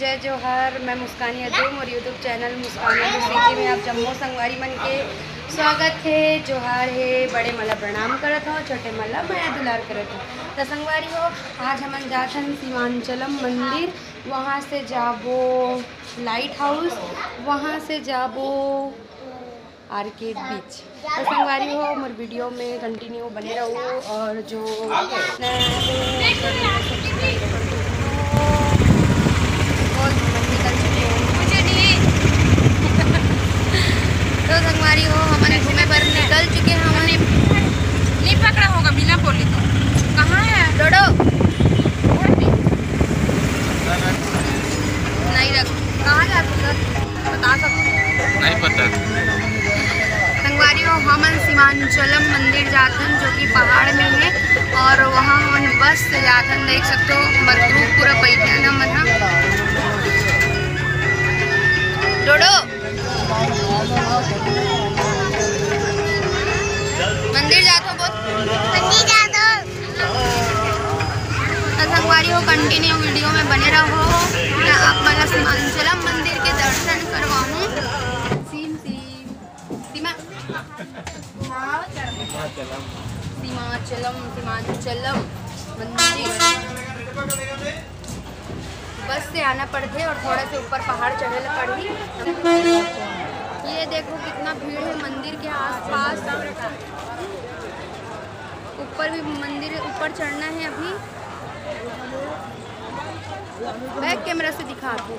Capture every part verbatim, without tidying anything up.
जय जोहार, मैं मुस्कान यादव, मोर YouTube चैनल मुस्कान यादव सीजी में आप जम्मो संगवारी मन के स्वागत हे। जोहार हे, बड़े मन ला प्रणाम करत हव, छोटे मन ला मया दुलार करत हव। त संगवारी हो, आज हमन जात हन सीमांचलम मंदिर, वहाँ से जाबो लाइट हाउस, वहाँ से जाबो आर्केड बीच। तो संगवारी हो, मोर वीडियो में कंटिन्यू बने रहू और जो नया हो, तो सब्सक्राइब कर दो। और हम निकल चुके हैं। मुझे नहीं। तो संगवारी हो, हमन घूमे बर निकल चुके हैं। हमन नहीं पकड़ा होगा बिना बोले तो। कहाँ है? डोडो। नहीं रख। कहाँ जाते हो सर? बता सकते हो? नहीं पता। संगवारी हो, हमन सीमांचलम मंदिर जाथन, जो कि पहाड़ में है, और वहाँ हमन बस से जाथन। देख सकते हो, हमर ग्रुप पूरा बैठे हैं हमन ह। डोडो, मंदिर जाथो बोल। मंदिर जाथो। त संगवारी हो, कंटिन्यू वीडियो में बने रहो। मैं आप मन ला सीमांचलम मंदिर के दर्शन करवाहूँ। सीम सीम सीमा सीमाचलम, सीमांचलम मंदिर। बस से आना पड़थे और थोड़ा से ऊपर पहाड़ चढ़े ला पड़ही। ये देखो कितना भीड़ है मंदिर के आसपास। ऊपर भी मंदिर ऊपर चढ़ना है अभी। बैक कैमरा से दिखा दो।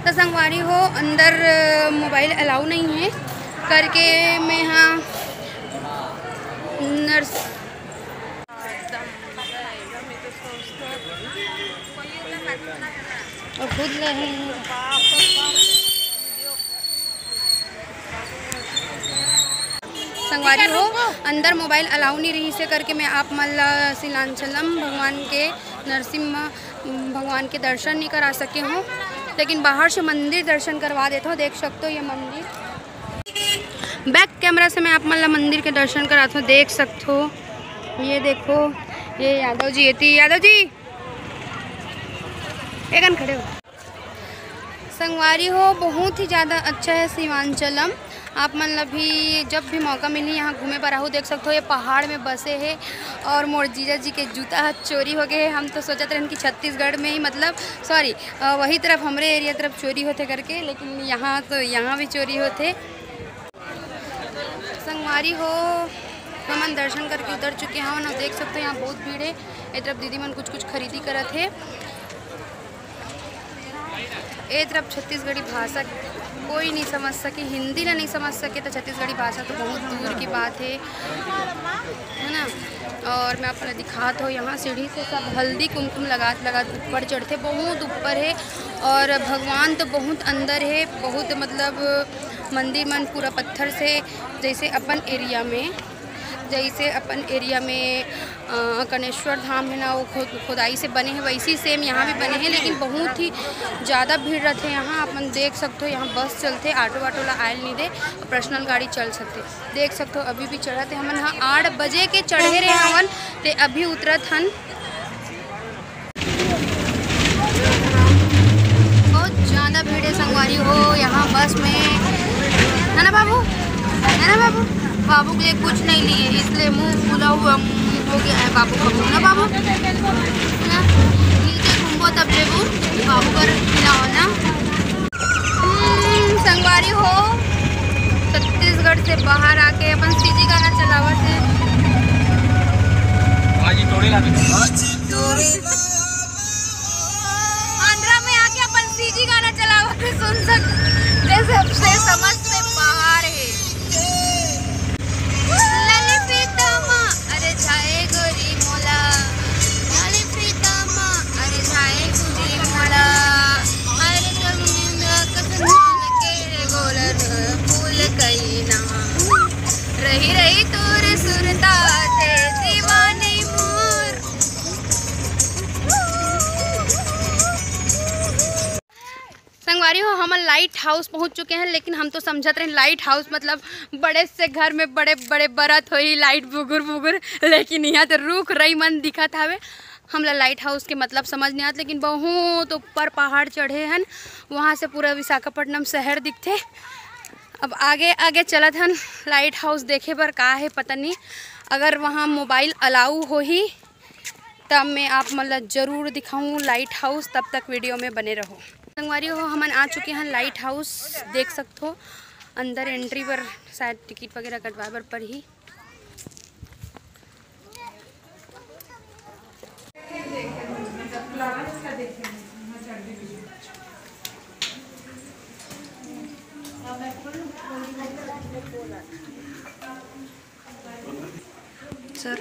तो संगवारी हो, अंदर मोबाइल अलाउ नहीं है करके मैं हाँ नर्स और खुद ले संगवारी हो, अंदर मोबाइल अलाउ नहीं रही से करके मैं आप मन ला सीमांचलम भगवान के, नरसिम्हा भगवान के दर्शन नहीं करा सके हूँ, लेकिन बाहर से मंदिर दर्शन करवा देता हूँ। देख सकते हो ये मंदिर, बैक कैमरा से मैं आप मन ला मंदिर के दर्शन कराता हूँ। देख सकते हो, ये देखो, ये यादव जी, एती यादव जी, एक गन खड़े हो। संगवारी हो, बहुत ही ज़्यादा अच्छा है सीमांचलम। आप मन ला भी जब भी मौका मिली यहाँ घूमे बर आहू। देख सकते हो ये पहाड़ में बसे है और मोर जीजा जी के जूता ह चोरी हो गए है। हम तो सोचत रहन कि छत्तीसगढ़ में ही, मतलब सॉरी, वही तरफ हमरे एरिया तरफ चोरी होते करके, लेकिन यहाँ तो यहाँ भी चोरी होते। संगवारी हो, हमन दर्शन करके उतर चुके हवन। देख सकते हो यहाँ बहुत भीड़ है। ए तरफ दीदी मन कुछ कुछ खरीदी करत है। ए तरफ छत्तीसगढ़ी भाषा कोई नहीं समझ सके, हिंदी ला नहीं समझ सके तो छत्तीसगढ़ी भाषा तो बहुत दूर की बात है, है ना। और मैं आप ला दिखात हो, यहाँ सीढ़ी से सब हल्दी कुमकुम लगात लगात ऊपर चढ़ते, बहुत ऊपर है। और भगवान तो बहुत अंदर है, बहुत मतलब मंदिर मन पूरा पत्थर से, जैसे अपन एरिया में, जैसे अपन एरिया में अ, कनेश्वर धाम है ना, वो खुद खुदाई से बने हैं, वैसे ही सेम यहाँ भी बने हैं, लेकिन बहुत ही ज़्यादा भीड़ रहते हैं यहाँ। अपन देख सकते हो यहाँ बस चलते, ऑटो वाटो ला आयल नहीं दे, पर्सनल गाड़ी चल सकते। देख सकते हो अभी भी चढ़त है, हमन हाँ आठ बजे के चढ़े रहे हवन, ते अभी उतरत हन। बहुत ज़्यादा भीड़ है संगवारी हो यहाँ बस में, है ना बाबू, है ना बाबू? बाबू के लिए कुछ नहीं लिए, इसलिए मुंह फूला हुआ हो गया है बाबू का, ना बाबू? ना? नीचे घूमो तब लेबू, बाबू पर खिलाओ ना। हम्म, संगवारी हो, छत्तीसगढ़ से बाहर आके अपन सीजी गाना चलावत है। आंध्रा में आके अपन सीजी गाना चलावत है, सुन सक जैसे से समझ से बाहर है। लाली प्रीतमा, अरे झाए गोरी मोला, लाली प्रीतमा, अरे झाए गोरी मोला, अरे जमीन कसम के गोलर फूल कईना, रही रही तोर सुरता थे दीवानी मोर। हो, हमन लाइट हाउस पहुंच चुके हैं, लेकिन हम तो समझत रहे लाइट हाउस मतलब बड़े से घर में बड़े बड़े बरत होही, लाइट बुगुर बुगुर, लेकिन यहाँ तो रुख रई मन दिखत हवे। हमला लाइट हाउस के मतलब समझ नहीं आत, लेकिन बहुत ऊपर पहाड़ चढ़े हन, वहाँ से पूरा विशाखापट्टनम शहर दिखथे। अब आगे आगे चलत हन, लाइट हाउस देखे बर का है पता नहीं। अगर वहाँ मोबाइल अलाउ होही तब मैं आप मन ला जरूर दिखाऊँ लाइट हाउस। तब तक वीडियो में बने रहो। संगवारी हो, हमन आ चुके हैं लाइट हाउस, देख सकत हो। अंदर एंट्री बर शायद टिकट वगैरह कटवाए बर पड़ही। सर,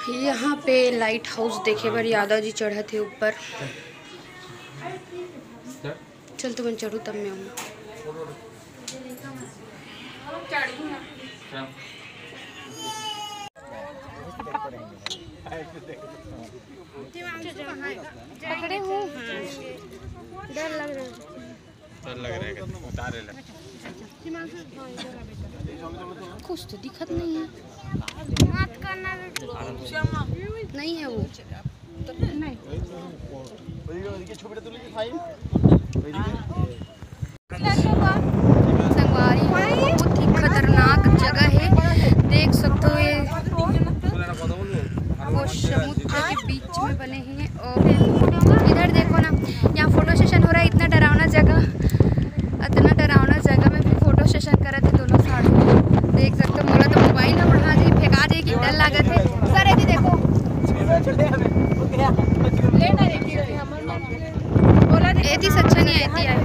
यहाँ पे लाइट हाउस देखे बर यादव जी चढ़त हे ऊपर। चल, तुमन चढ़ू, तब मैं आऊँ। पकड़े हूँ। डर लग रहा है। डर लग रहा है, उतारे ले। कुछ तो दिखत नहीं है। नहीं है वो। संगवारी हो, बहुत ही खतरनाक जगह है, देख सकते हो। ये वो समुद्र के बीच में बने हैं और इधर देखो ना, यहाँ फोटो सेशन हो रहा है। इतना डरावना जगह, इतना डरावना जगह में भी फोटो सेशन करत है दोनों साथ। देख सकते हो, मोला तो मोबाइल उड़ा दे, फेंका दे, कि डर लागत है। सर, ये देखो, एती से अच्छा नहीं आती है।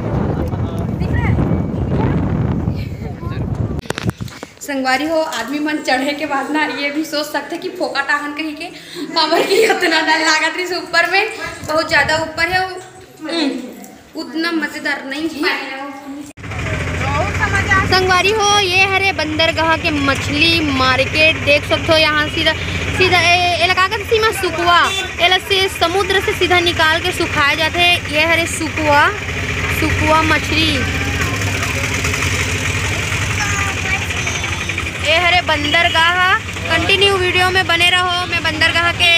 संगवारी हो, आदमी मन चढ़े के बाद ना ये भी सोच सकते कि फोकट आहन कहीं के, काबर कि इतना डर लागत रही ऊपर में, बहुत ज्यादा ऊपर है। हम्म, उतना मजेदार नहीं है। संगवारी हो, ये हरे बंदरगाह के मछली मार्केट, देख सकते हो। यहाँ सीधा सीधा ए, एला का कथे सीमा, सुकवा, एला से समुद्र से सीधा निकाल के सुखाए जाथे। ये हरे सुकवा, सुकवा मछली। ये हरे बंदरगाह। कंटिन्यू वीडियो में बने रहो, मैं बंदरगाह के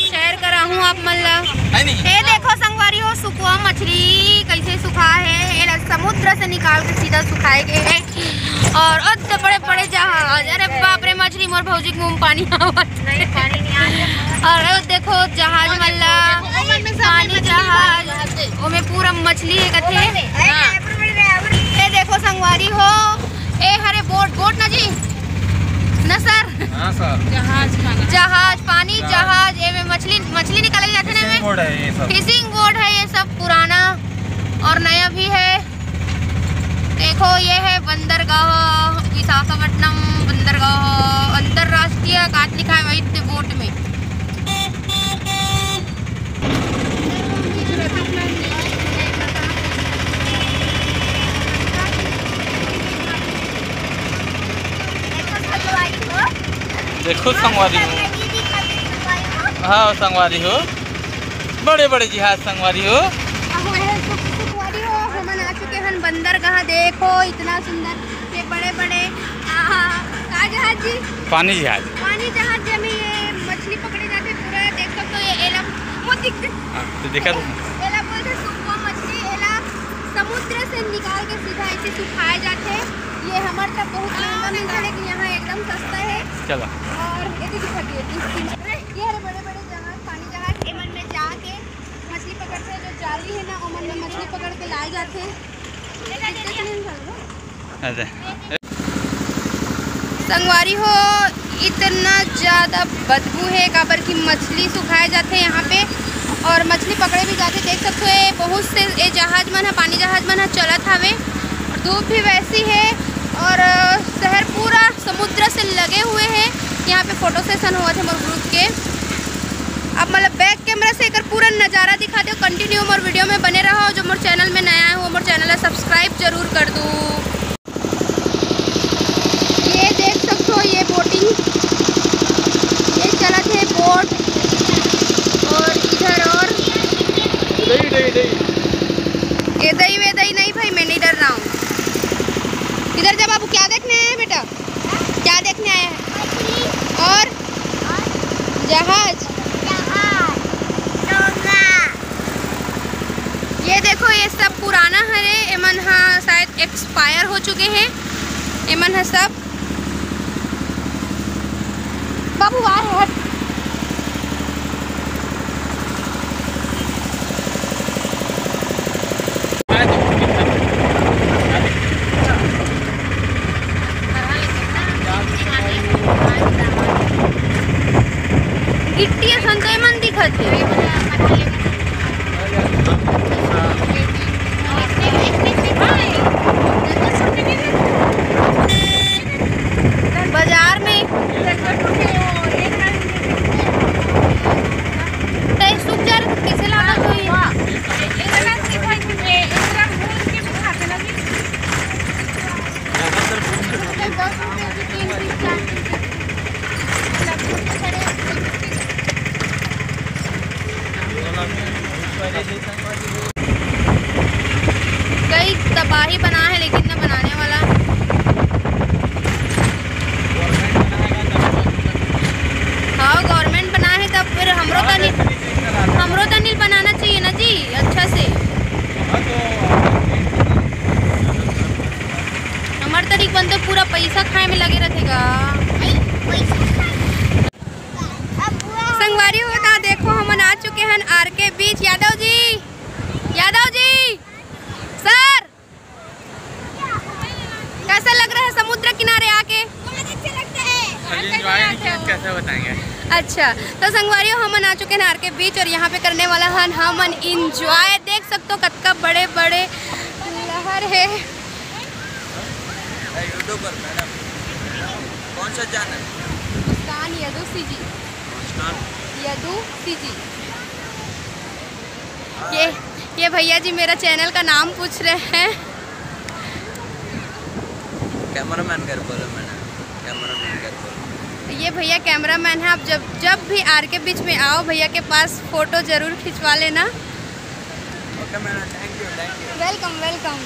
शेयर कराहूँ आप मन ला। है नहीं। ये देखो संगवारी हो, सुखवा मछली कैसे सुखा है, ये ला समुद्र से निकाल के सीधा सुखाए गए हैं। और ओ तो बड़े बड़े जहाज, अरे बाप रे, मछली, मोर भौजी के मुंह में पानी आवत। नहीं, पानी नहीं आ रहा। और ओ देखो जहाज मन ला, पानी जहाज, ओमे पूरा मछली है कथे। हाँ। ये देखो संगवारी हो, ए हरे बोट, बोट ना जी, ना सर। हाँ सर। जहाज पानी। जहाज, पानी जहाज। जहाज, एमे मछली, मछली निकाले जाथे ना, फिशिंग एमे। बोट है ये सब। फिशिंग बोट है ये सब, पुराना और नया भी है। देखो, ये है बंदरगाह, विशाखापट्टनम बंदरगाह, अंतर्राष्ट्रीय कात लिखा है वही बोट में। देखो संगवारी हो। हाँ संगवारी हो, बड़े बड़े जहाज संगवारी हो। अहो, हे सुख-, सुखवारी हो, हमन आ चुके हन बंदरगाह। देखो इतना सुंदर, ये बड़े बड़े, आहा, का जहाज जी? पानी जहाज। पानी जहाज, जेमे ये मछली पकड़े जाथे पूरा। देख सकते हो ये एला, वो दिख हाँ, तो देखा तो। एला बोलथे सुखवा मछली, एला समुद्र से निकाल के सीधा ऐसे सुखाए जाथे। ये हमर तक बहुत महंगा मिलता है, लेकिन यहाँ एकदम सस्ता है। चला। और ये भी दिखा दिए, तीस तीन। ये हरे बड़े बड़े जहाज, पानी जहाज, एमन में जाके मछली पकड़थे, जो जाली है ना, ओमन में मछली पकड़ के लाए जाथे। अच्छा। संगवारी हो, इतना ज़्यादा बदबू है, काबर की मछली सुखाए जाथे यहाँ पे और मछली पकड़े भी जाथे। देख सकते हो, ये बहुत से ये जहाज मन है, पानी जहाज मन है, चलत हवे और धूप भी वैसी है और, अ, शहर पूरा समुद्र से लगे हुए हैं। यहाँ पे फोटो सेशन होवत है मोर ग्रुप के। अब मतलब बैक कैमरा से एकर पूरा नज़ारा दिखा दो। कंटिन्यू मोर वीडियो में बने रहो। जो मोर चैनल में नया है, वो मोर चैनल ला सब्सक्राइब जरूर कर दो। एदई वेदई नहीं भाई, मैं नहीं डर रहा हूँ। इधर जा बाबू, क्या देखने आए हैं बेटा? क्या देखने आए हैं? और जहाज। ये देखो, ये सब पुराना हरे, एमन ह शायद एक्सपायर हो चुके हैं। एमन ह सब बाबू, बाहर हट। गिट्टी असन तो मन दिखत हे। बाजार में तै सूख जा रहे तो कैसे लागत होही? कई तबाही बना है, लेकिन न बनाने वाला। हाँ, गवर्नमेंट बना है, तब फिर हमरो तो नहीं, हमरो तो नहीं बनाना चाहिए ना जी, अच्छा से। हमार तरीक बन तो पूरा पैसा खाए में लगे रहेगा। संगवारी हो, त देखो, हमन आ चुके हैं आर के बीच। यादव जी, यादव जी, सर, कैसा लग रहा है समुद्र किनारे आके? बहुत अच्छा लगता है। अभी एंजॉय नहीं किया, कैसे बताएंगे? अच्छा, तो संगवारी हो, हमन आ चुके हैं आर के बीच और यहाँ पे करने वाला हन हमन एंजॉय। देख सकते हो, कतका बड़े बड़े लहर है। यूट्यूबर मैडम, कौन सा चैनल? मुस्कान यदु सीजी। मुस्कान। यदु सीजी। ये, ये भैया जी मेरा चैनल का नाम पूछ रहे हैं। कैमरामैन कर बोलो मैडम, कैमरामैन कर बोलो। ये भैया कैमरामैन है, आप जब, जब भी आर के बीच में आओ, भैया के पास फोटो जरूर खिंचवा लेना। ओके madam, thank you, thank you। Welcome, welcome।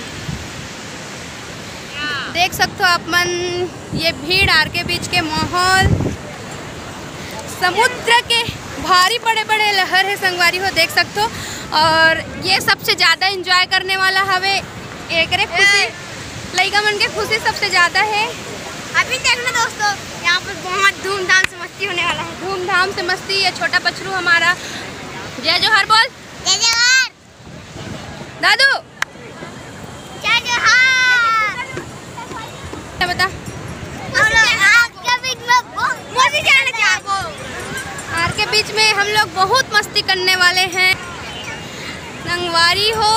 देख सकते हो आप मन, ये भीड़, आर के बीच के माहौल, समुद्र के भारी बड़े बड़े लहर है संगवारी हो, देख सकते हो। और ये सबसे ज्यादा एंजॉय करने वाला हवे, एकरे खुशी, लइका मन के खुशी सबसे ज्यादा है। अभी देखना दोस्तों, यहाँ पर बहुत धूमधाम से मस्ती होने वाला है। धूमधाम से मस्ती। ये छोटा बछरू हमारा, जय जोहार बोल। जय जोहार। दादू, जय जोहार। क्या बता? हम लोग आर के बीच में बहुत मस्ती करने जा रहे हैं। आर के बीच में हम लोग बहुत मस्ती करने वाले हैं। संगवारी हो,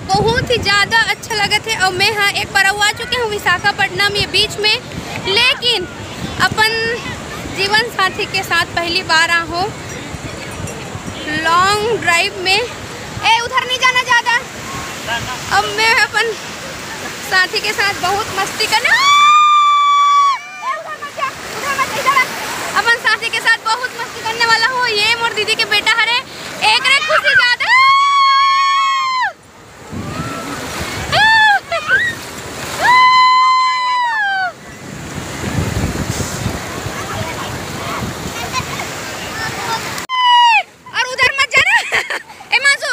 बहुत ही ज्यादा अच्छा लगत है। और मैं, हाँ, एक बार आ चुके हूँ विशाखापट्टनम, ये बीच में, लेकिन अपन जीवन साथी के साथ पहली बार आ हूँ लॉन्ग ड्राइव में। ए, उधर नहीं जाना ज्यादा। अब मैं अपन साथी के साथ बहुत मस्ती करने, ए, उधर मत जा, उधर मत, इधर आ। अपन साथी के साथ बहुत मस्ती करने वाला हूँ। ये मोर दीदी के बेटा हरे, एकरे खुशी ज्यादा। और उधर मत जाना। ए मानसू,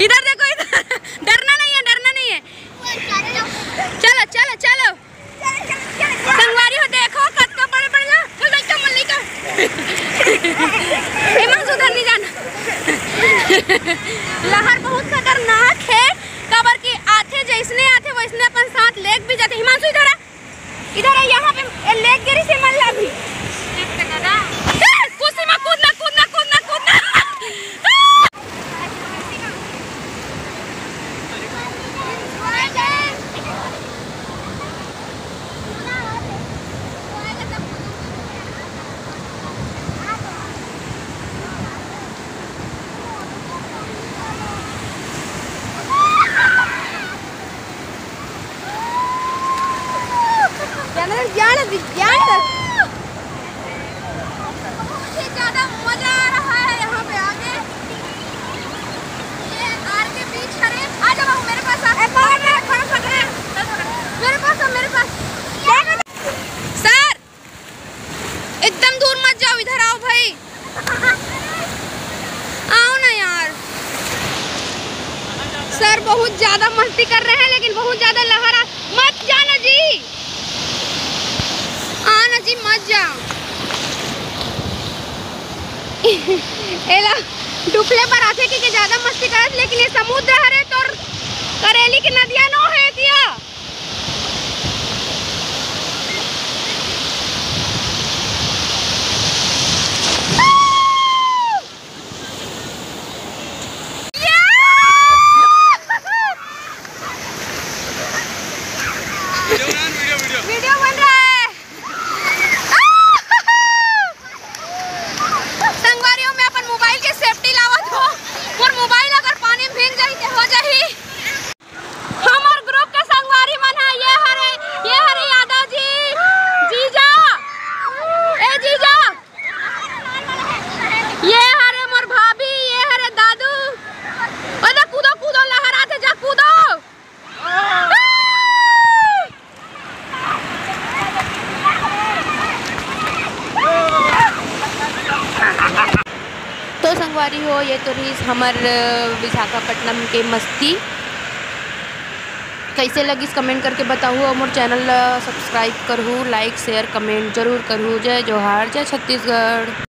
इधर देखो, इधर। डरना नहीं है, डरना नहीं है। चलो, चलो, चलो। संगवारी हो, देखो, कतका बड़े बड़े ला। चल, लइका मन, लइका। ए मानसू, उधर नहीं जाना। लहर बहुत खतरनाक है, काबर कि आथे, जैसने आथे, वैसने अपन साथ लेके भी जाथे। हिमांशु, इधर आ। इधर आ, यहाँ पे लेग गिरी से मन ला भी। ए, कुर्सी में कूदना, कूदना, कूदना, कूदना। एकदम दूर मत जाओ, इधर आओ भाई, आओ ना यार। सर बहुत ज्यादा मस्ती कर रहे हैं, लेकिन बहुत ज्यादा लहर आ, मत जाना जी, आना जी, मत जा। एला डुफले बर आथे कि, कि ज्यादा मस्ती करत, लेकिन ये समुद्र हरे, तोर करेली के नदिया नो हे दिया। वीडियो बन रहा है। संगवारी हो, मैं अपन मोबाइल के सेफ्टी लावत हो। मोर मोबाइल अगर पानी में भींग जाही, ते हो जाही। हमर ग्रुप के संगवारी मन ह, ये हरे, ये हरे यादव जी, जीजा, ए जीजा, ये हरे मोर भाभी, ये हरे दादू। ओदे कूदो, कूदो, लहरात हे, जा कूदो। तो संगवारी हो, ये तो रहिस हमर, अ, विशाखापट्टनम के मस्ती। कैसे लगिस comment करके बताहू, और मोर channel ला subscribe करहू, like, share, comment जरूर करहू। जय जोहार, जय छत्तीसगढ़।